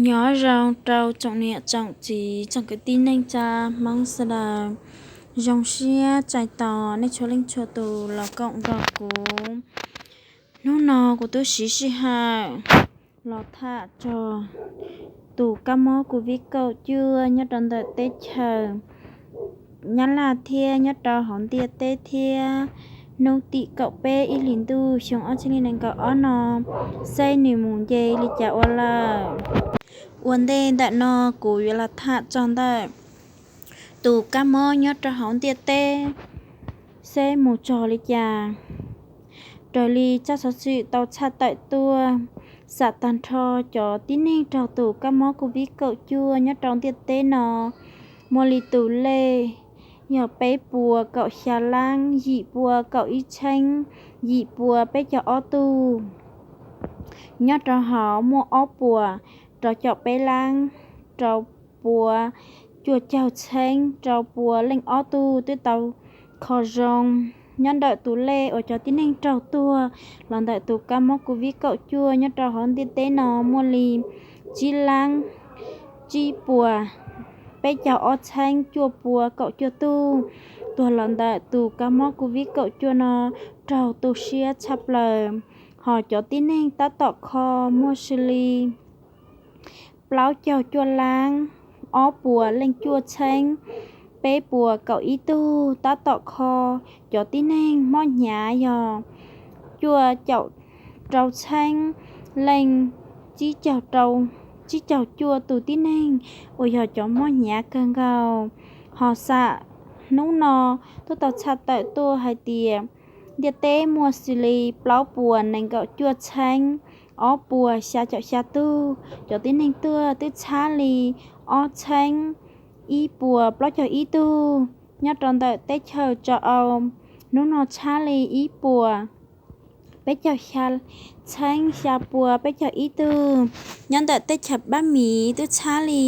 Nyob zoo rau tsoom niam tsoom txiv tsoom kwv tij neej tsa Hmoob sawv daws. Zoo siab txais tos nej txhua leej txhua tus los koom nrog kuv. Hnub no kuv twb siv sij hawm los tham txog tus kab mob covid kaum cuaj nyob rau ntawm teb chaws Nyab Laj thiab nyob rau hauv ntiaj teb thiab hnub tim kaum peb ib hlis ntuj xyoo ob txhiab nees nkaum ob no, seb nws mus nce li cas ua lawm. Ua ntej ntawm no kuv yuav los tham txog ntawm tus kab mob nyob rau hauv ntiaj teb seb mus txog li cas. Raws li tsab xov xwm tau tshaj tawm tuaj, xam tag nrho cov tib neeg raug tus kab mob covid kaum cuaj nyob rau ntiaj teb no muaj li tus lej yog peb puas kaum xya lab yim pua kaum ib txheeb yim pua peb caug ob tug. Nyob rau hauv muaj ob puas rau caum peb lab rau pua cuaj caug txheeb rau pua leej ob tug twb tau kho zoo. Nyob ntawm tus lej uas cov tib neeg raug tuag los ntawm tus kab mob covid kaum cuaj nyob rau hauv ntiaj teb no muaj li tsib lab tsib puas peb caug ob txheeb cuaj pua kaum cuaj tug tuag los ntawm tus kab mob covid kaum cuaj no raug tu siab tshaj plaws. Hos cov tib neeg tab tom kho muaj xws li plaub caug cuaj lab ob puas leej cuaj txheeb peb puas kaum ib tug tab tom kho. Cov tib neeg mob hnyav yog cuaj caum rau txheeb leej tsib caug cuaj tus tib neeg uas yog cov mob hnyav kawg nkaus. Hos xam hnub no twb tau tshaj tawm tuaj hais tias ntiaj teb muaj xws li plaub puas nees nkaum cuaj txheeb ob puas xya caum xya tug. Cov tib neeg tuag twb txhab li ob txheeb ib puas plaub caug ib tug. Nyob rau ntawm teb chaws Tsa Au hnub no txhab li ib puas peb caug xya txheeb xya pua peb caug ib tug. Nyob ntawm teb chaws Pab Miv twb txhab li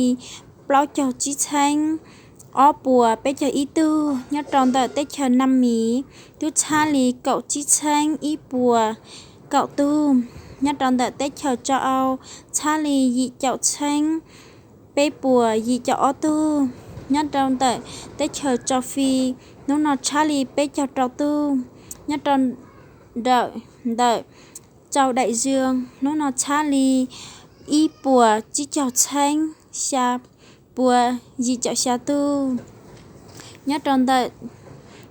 plaub caug tsib txheeb ob puas peb caug ib tug. Nyob rau ntawm teb chaws Nam Miv twb txhab li kaum tsib txheeb ib puas kaum tug. Nyob rau ntawm teb chaws Tsa Au txhab li yim caum txheeb peb puas yim caum ob tug. Nyob rau ntawm teb chaws Tsa Fi hnub no txhab li peb caug rau tug. Nyob rau ntawm Tsau Daim Zoo hnub no txhab li ib puas tsib caug txheeb xya pua yim caum xya tug. Nyob rau ntawm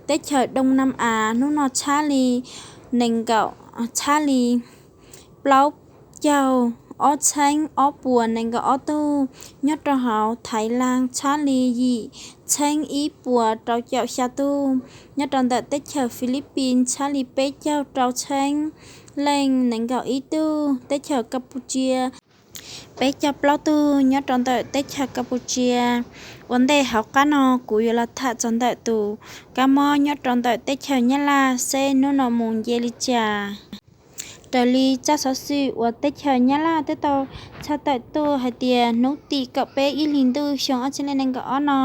teb chaws Doo Nam Av hnub no txhab li nees nkaum txhab li plaub caug ob txheeb ob puas nees nkaum ob tug. Nyob rau hauv Thaiv Las txhab li yim txheeb ib puas rau caum xya tug. Nyob rau ntawm teb chaws Filipis txhab li peb caug rau txheeb leej nees nkaum ib tug. Teb chaws Kapucia peb caug plaub tug. Nyob rau ntawm teb chaws Kapucia. Ua ntej hauv qab no kuv yuav los tham txog ntawm tus kab mob nyob rau ntawm teb chaws Nyab Laj seb hnub no mus nce li cas. Raws li tsab xov xwm uas teb chaws Nyab Laj twb tau tshaj tawm tuaj hais tias hnub tim kaum peb ib hlis ntuj xyoo ob txhiab nees nkaum ob no,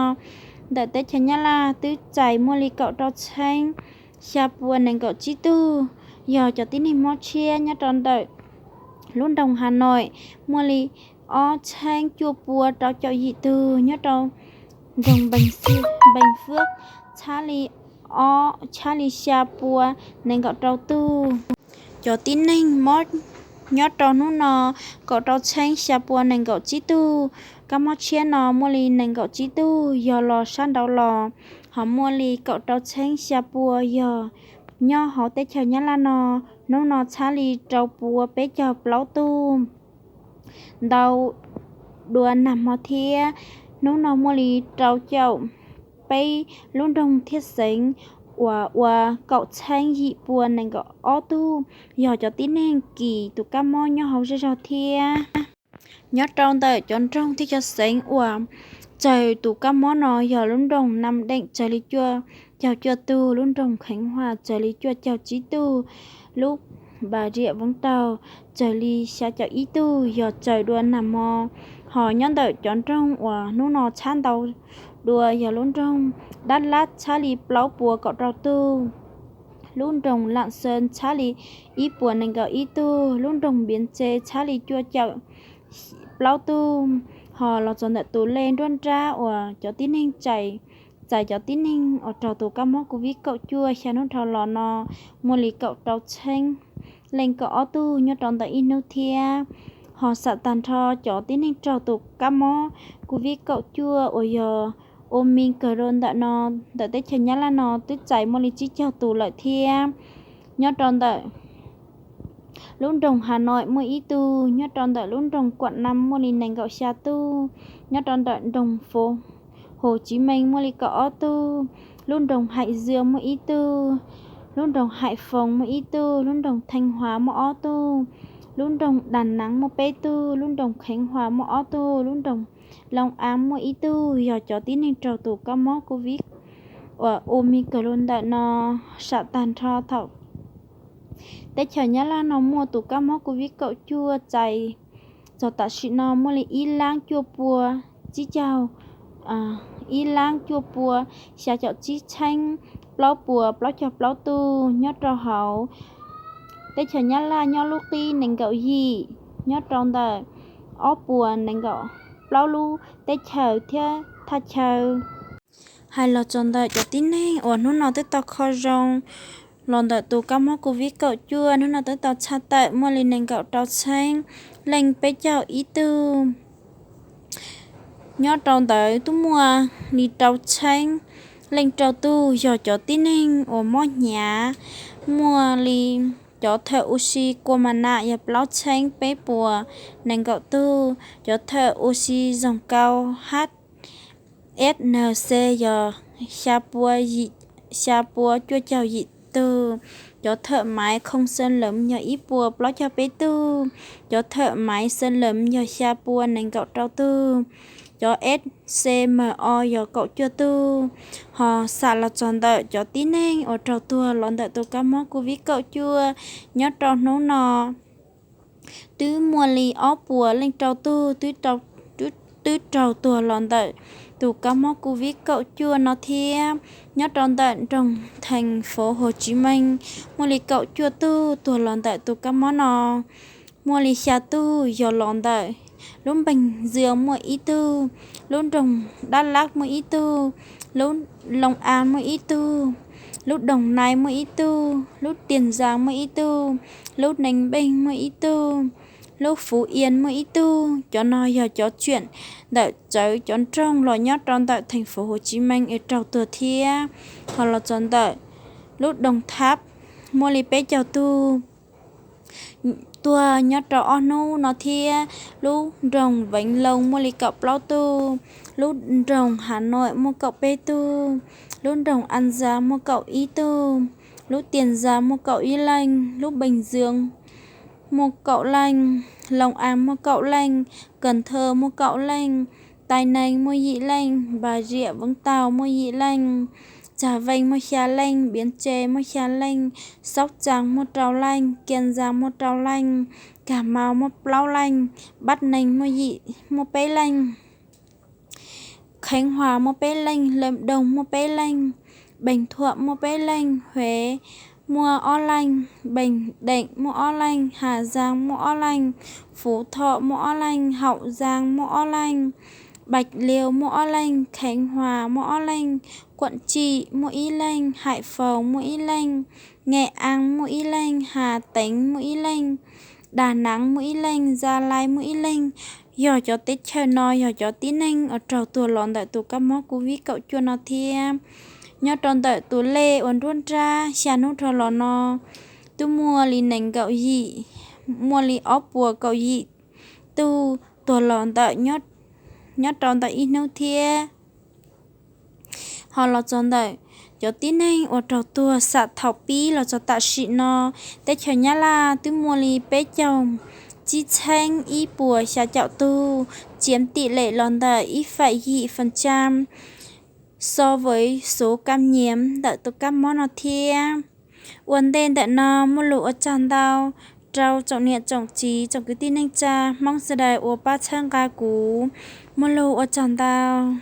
ntawm teb chaws Nyab Laj twb txais muaj li kaum rau txheeb xya pua nees nkaum tsib tug yog cov tib neeg mob tshiab. Nyob rau ntawm lub nroog Has Noim muaj li ob txheeb cuaj pua rau caum yim tug. Nyob rau nroog Npees Fwb txhab li ob txhab li xya pua nees nkaum rau tug. Cov tib neeg mob nyob rau hnub no kaum rau txheeb xya pua nees nkaum tsib tug. Kab mob tshiab no muaj li nees nkaum tsib tug yog los sab nraud los, ho muaj li kaum rau txheeb xya pua yog nyob hauv teb chaws Nyab Laj no. Hnub no txhab li rau pua peb caug plaub tug ntau dua nag hmo thiab. Hnub no muaj li rau caum peb lub nroog thiab xeev uas ua kaum txheeb yim pua nees nkaum ob tug yog cov tib neeg kis tus kab mob nyob hauv zej zog thiab. Nyob rau ntawm cov nroog thiab cov xeev uas txawg tus kab mob no yog lub nroog Nam Deem txawg li cuaj caug cuaj tug, lub nroog Kheev Huas txawg li cuaj caug tsib tug, lub Npas Riam Voob Taug txawg li xya caum ib tug yog txawg dua nag hmo. Ho nyob ntawm cov nroog uas hnub no txhab ntau dua yog lub nroog Dab Lab txhab li plaub puas kaum rau tug, lub nroog Lam Xees txhab li ib puas nees nkaum ib tug, lub nroog Npiav Txes txhab li cuaj caum plaub tug. Ho los txog ntawm tus lej nruab nrab uas cov tib neeg txais, txais cov tib neeg uas raug tus kab mob COVID kaum cuaj xya hnub dhau los no muaj li kaum rau txheeb leej kaum ob tug nyob rau ntawm ib hnub thiab. Ho xam tag nrho cov tib neeg raug tus kab mob COVID kaum cuaj uas yog Omicron ntawm no, ntawm teb chaws Nyab Laj no twb txais muaj li tsib caug tus lawm thiab. Nyob rau ntawm lub nroog Hà Nội muaj ib tug, nyob rau ntawm lub nroog Quảng Nam muaj li nees nkaum xya tug, nyob rau ntawm nroog Hồ Chí Minh muaj li kaum ob tug, lub nroog Hải Dương muaj ib tug, lub nroog Hải Phòng muaj ib tug, lub nroog Thanh Hóa muaj ob tug, lub nroog Đà Nẵng muaj peb tug, lub nroog Khánh Hòa muaj ob tug, lub nroog Long An muaj ib tug, yog cov tib neeg raug tus kab mob COVID uas Omicron ntawm no. Xam tag nrho thaum teb chaws Nyab Laj no muaj tus kab mob COVID kaum cuaj txais txog tam sim no muaj li ib lab cuaj pua tsib caug, ib lab cuaj pua xya caum tsib txheeb plaub puas plaub caug plaub tug nyob rau hauv teb chaws Nyab Laj nyob lub qib nees nkaum yim nyob rau ntawm ob puas nees nkaum plaub lub teb chaws thiab thaj chaw. Hais los txog ntawm cov tib neeg uas hnub no twb tau kho zoo los ntawm tus kab mob COVID kaum cuaj, hnub no twb tau tshaj tawm muaj li nees nkaum rau txheeb leej peb caug ib tug. Nyob rau ntawd twb muaj li rau txheeb leej rau tug yog cov tib neeg uas mob hnyav, muaj li cov thawm ua si kua mas nam yog plaub txheeb peb puas nees nkaum tug, cov thawm ua si zoog kau HFNC yog xya pua yim, xya pua cuaj caug yim tug, cov thawm maiv không xâm lấn yog ib puas plaub caug peb tug, cov thawm maiv xâm lấn yog xya pua nees nkaum rau tug, cov FCMO yog kaum cuaj tug. Ho xam los txog ntawm cov tib neeg uas raug tuag los ntawm tus kab mob COVID kaum cuaj nyob rau hnub no twb muaj li ob puas leej rau tug twb raug tuag los ntawm tus kab mob COVID kaum cuaj no thiab. Nyob rau ntawm nroog thành phố Hồ Chí Minh muaj li kaum cuaj tug tuag los ntawm tus kab mob no, muaj li xya tug yog los ntawm lub Bình Dương muaj ib tug, lub nroog Đắk Lắk muaj ib tug, lub Long An muaj ib tug, lub Đồng Nai muaj ib tug, lub Tiền Giang muaj ib tug, lub Ninh Bình muaj ib tug, lub Phú Yên muaj ib tug. Cov no yog cov tsiam ntawm txawv cov nroog los nyob rau ntawm thành phố Hồ Chí Minh es raug tuag thiab. Ho los txog ntawm lub Đồng Tháp muaj li peb caug tug tuag nyob rau ob hnub no thiab. Lub nroog Vĩnh Long muaj li kaum plaub tug, lub nroog Hà Nội muaj kaum peb tug, lub nroog An Giang muaj kaum ib tug, lub Tiền Giang muaj kaum ib leej, lub Bình Dương muaj kaum leej, Long An muaj kaum leej, Cần Thơ muaj kaum leej, Tây Ninh muaj yim leej, Bà Rịa Vũng Tàu muaj yim leej, Trà Vinh muaj xya leej, Bến Tre muaj xya leej, Sóc Trăng muaj rau leej, Kiên Giang muaj rau leej, Cà Mau muaj plaub leej, Bắc Ninh muaj yim, muaj peb leej, Khánh Hòa muaj peb leej, Lâm Đồng muaj peb leej, Bình Thuận muaj peb leej, Huế muaj ob leej, Bình Định muaj ob leej, Hà Giang muaj ob leej, Phú Thọ muaj ob leej, Hậu Giang muaj ob leej, Bạc Liêu muaj ob leej, Khánh Hòa muaj ob leej, Quảng Trị muaj ib leej, Hải Phòng muaj ib leej, Nghệ An muaj ib leej, Hà Tĩnh muaj ib leej, Đà Nẵng muaj ib leej, Gia Lai muaj ib leej. Yog cov teb chaws no yog cov tib neeg uas raug tuag los ntawm tus kab mob COVID kaum cuaj no thiab. Nyob rau ntawm tus lej uas nruab nrab xya hnub dhau los no twb muaj li nees nkaum yim, muaj li ob puas kaum yim tug tuag los ntawm nyob rau ntawm ib hnub thiab. Ho los txog ntawm cov tib neeg uas raug tuag xam thaum pib los txog tam sim no, teb chaws Nyab Laj twb muaj li peb caug tsib txheeb ib puas xya caum tug, chiếm tỷ lệ los ntawm ib phẩy yim phần trăm so với số ca nhiễm ntawm tus kab mob no thiab. Ua ntej ntawm no muaj lus ua tsaug ntau rau tsoom niam tsoom txiv tsoom kwv tij neej tsa Hmoob sawv daws uas pab txhawb nqa kuv. Muaj lus ua tsaug ntau.